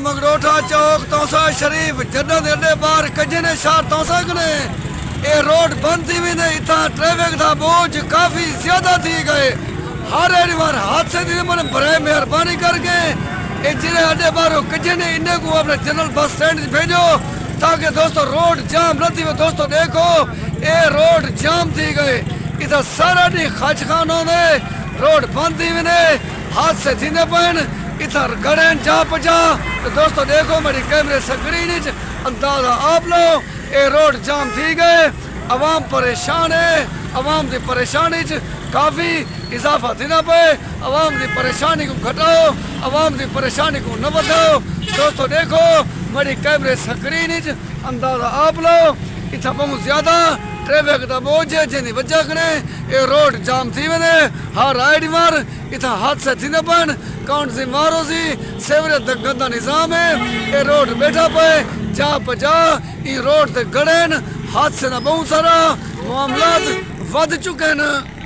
مگروٹھا چوک تونسہ شریف جڈاں دے اڈے بار کجنے شہر تونسہ کنے اے روڈ بند تھی ویندے۔ اتھاں ٹریفک دا بوجھ کافی زیادہ تھی گئے۔ ہر ایڈی وار حادثے دی من برائے مہربانی کر کے اے جڑے اڈے بارو کجنے انہیں کو اپنے جنرل بس سٹینڈ وچ بھیجو تاکہ دوستو روڈ جام نہ تھی وے۔ دوستو دیکھو اے روڈ جام تھی گئے۔ اتھاں سارا ڈی خاج خان ہوندے، روڈ بند تھی ویندے، حادثے تھیندے پئن۔ اتھاں گڑین جا پجا تے دوستو دیکھو میری کیمرے سکرین وچ اندازہ آپ لو۔ اے روڈ جام تھی گئے، عوام پریشان ہے۔ عوام دی پریشانی وچ کافی اضافہ تھیندا پئے۔ عوام دی پریشانی کو گھٹاؤ، عوام دی پریشانی کو نہ ودھاؤ۔ دوستو دیکھو میری کیمرے سکرین وچ اندازہ آپ لو۔ اتھاں بہت زیادہ ٹریفک دا بوجھ ہے جن دی وجہ کنے اے روڈ جام تھی ویندے۔ ہر آئیڈی مار اتھاں حادثہ تھیندے پئن۔ کون ذمہ وار ہوسی؟ سیوریج دا گندا نظام ہے۔ اے روڈ بیٹھا پئے جا پجا۔ ایں روڈ تے گڑین حادثے دا بہت سارا معاملات ودھ چکے ہیں۔